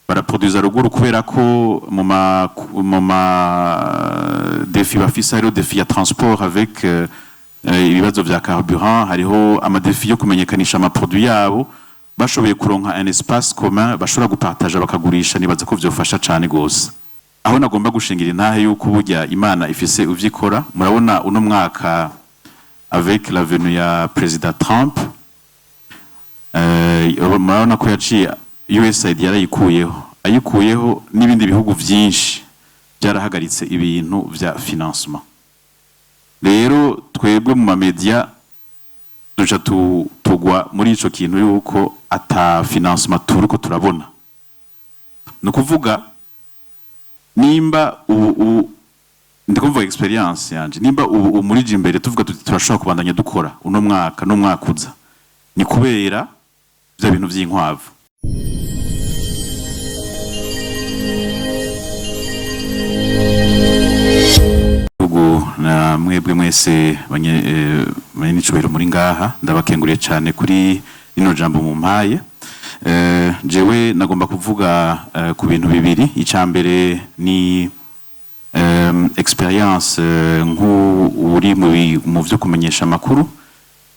Baraproduza ruguru kubera ko mu ma défis bafise hariho défi ya transport avec ibibazo vya carburant, hariho ama défis yo kumenyekanisha ama produits yabo. Bashoboye kuronka un espace commun bashobora gupartager bakagurisha, nibaza ko vyofasha cane gose. Aho nagomba gushingira intahe yuko burya Imana ifise uvyo ikora, murabona uno mwaka avec la venue ya Président Trump, murabona ko yaciye USAID yarayikuyeho, ayikuyeho n'ibindi bihugu vyinshi byarahagaritse ibintu vya financement. Rero twebwe mu ma médias duca tugwa muri ico kintu yuko ata financement turiko turabona. Ni ukuvuga nimba ubu ndikuvuga expérience yanje, nimba ubu muri imbere tuvuga tuti turashobora kubandanya dukora uno mwaka n'umwaka uza, ni kubera vya bintu vy'inkwavu. Ugu na mwebwe mwese banyenicubahiro muri ngaha, ndabakenguriye cyane kuri rino jambo mumpaye. Jewe nagomba kuvuga ku bintu bibiri. Icya mbere ni expérience nk'uri mu vyo kumenyesha amakuru.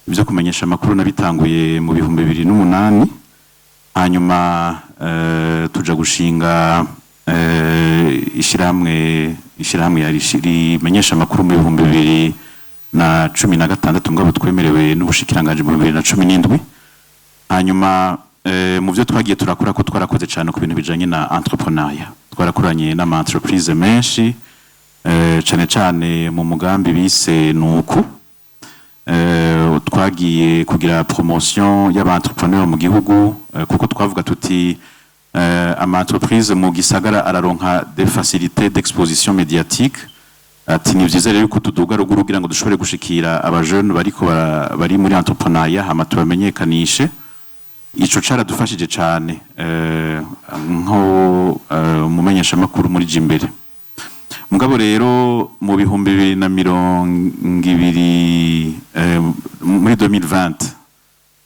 Ibyo kumenyesha amakuru nabitanguye mu 2008, hanyuma tuja gushinga ishirahamwe rimenyesha amakuru mu 2016, ngabo twemerewe n'ubushikiranganji mu 2017. Hanyuma mu byo twagiye turakora, ko twarakoze cyane ku bintu bijanye na entrepreneuriat, twarakoranye n'ama entreprise menshi, cane cane mu mugambi bise nuku. Twagiye kugira promotion y'aba entrepreneur mu gihugu, kuko twavuga tuti ama entreprise mu gisagara araronka des facilités d'exposition médiatique, ati ni vyiza rero ko tuduga ruguru kugira ngo dushobore gushikira aba jeunes bariko bari muri entrepreneuriat, hama tubamenyekanishe. Ico caradufashije cane nko umumenyeshamakuru muri Jimbere. Mugabo rero mu 2020, muri 2020,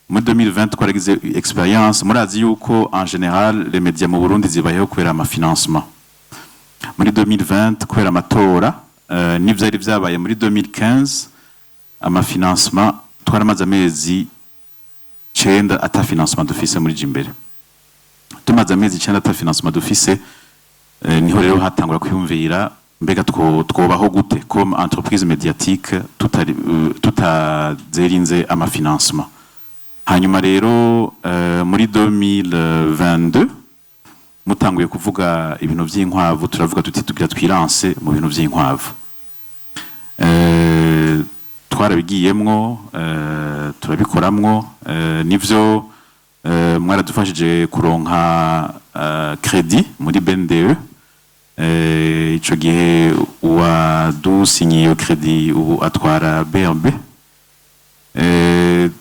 muri 2020 twaragize expérience. Murazi yuko en général les médias mu Burundi zibayeho kubera ama financement. Muri 2020 kubera amatora n'ivyari vyabaye muri 2015, ama financement twaramaze amezi 9 ata financement dufise muri Jimbere. Tumaze amezi 9 ata financement dufise, niho rero hatangura kwiyumvira mbega twobaho gute comme entreprise médiatique tutazerinze ama financement. Hanyuma rero muri 2022 mutanguye kuvuga ibintu vy'inkwavu, turavuga tuti tugira twilance mu bintu vy'inkwavu. Twarabigiyemwo, turabikoramwo. Nivyo, mwaradufashije kuronka crédit muri BNDE. Ico gihe uwadusinyiye iyo crédit ubu atwara BRB.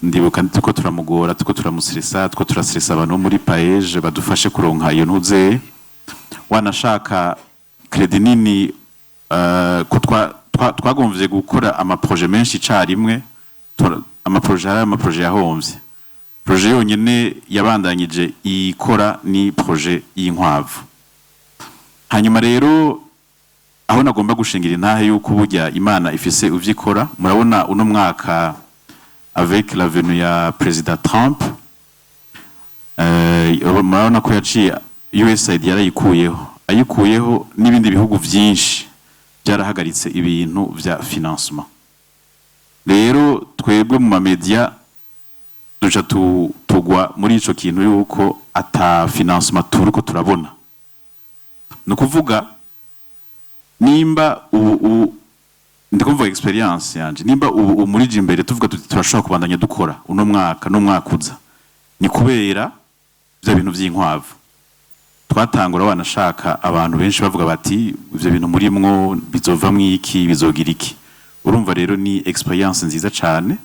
Ndibuka tuko turamugora, tuko turamusirisa, tuko turasirisa abantu bo muri PAEEJ badufashe kuronka iyo ntuze wanashaka crédit nini, ko twagomvye gukora ama projets menshi icarimwe. Ama projets, hari ama projets yahomvye. Projet yonyene yabandanyije ikora ni projet y'inkwavu. Hanyuma rero aho nagomba gushingira intahe yuko burya Imana ifise uvyo ikora, murabona uno mwaka avec la venue ya Président Trump, murabona ko yaciye USAID yarayikuyeho, ayikuyeho n'ibindi bihugu vyinshi byarahagaritse ibintu vya financement. Rero twebwe mu ma médias duca tugwa muri ico kintu yuko ata financement turiko turabona. Ni ukuvuga nimba ubu ndikuvuga expérience yanje, nimba ubu muri imbere tuvuga tuti turashobora kubandanya dukora uno mwaka n'umwaka uza, ni kubera vya bintu vy'inkwavu. Twatangura wanashaka abantu benshi bavuga bati ivyo bintu murimwo bizovamwo iki, bizogira iki? Urumva rero ni expérience nziza cane,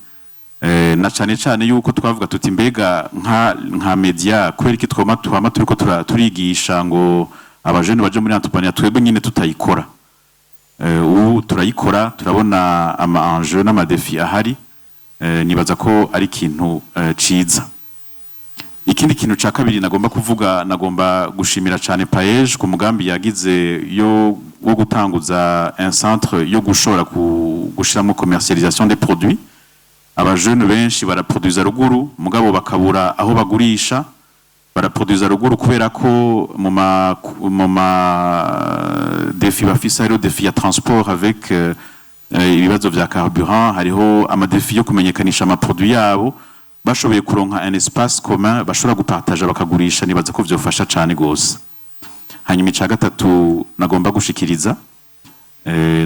na cane cane yuko twavuga tuti mbega nka média kubera iki twama turiko turigisha ngo abajene baje muri entrepreneuriat, twebwe nyine tutayikora? Ubu turayikora, turabona ama enjeux n'ama défis ahari. Nibaza ko ari ikintu ciza. Ikindi kintu ca kabiri nagomba kuvuga, nagomba gushimira cane PAEEJ ku mugambi yagize yo wo gutanguza un centre yo gushobora gushiramo commercialisation des produits. Abajene benshi baraproduza ruguru, mugabo bakabura aho bagurisha. Baraproduza ruguru kubera ko mu ma défis bafise, hariho défi ya transport avec ibibazo vya carburant, hariho ama défis yo kumenyekanisha ama produits yabo. Bashoboye kuronka un espace commun bashobora gupartager bakagurisha, nibaza ko vyofasha cane gose. Hanyuma ica gatatu nagomba gushikiriza,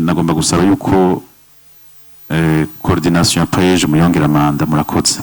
nagomba gusaba yuko coordination ya PAEEJ muyongera mandat. Murakoze.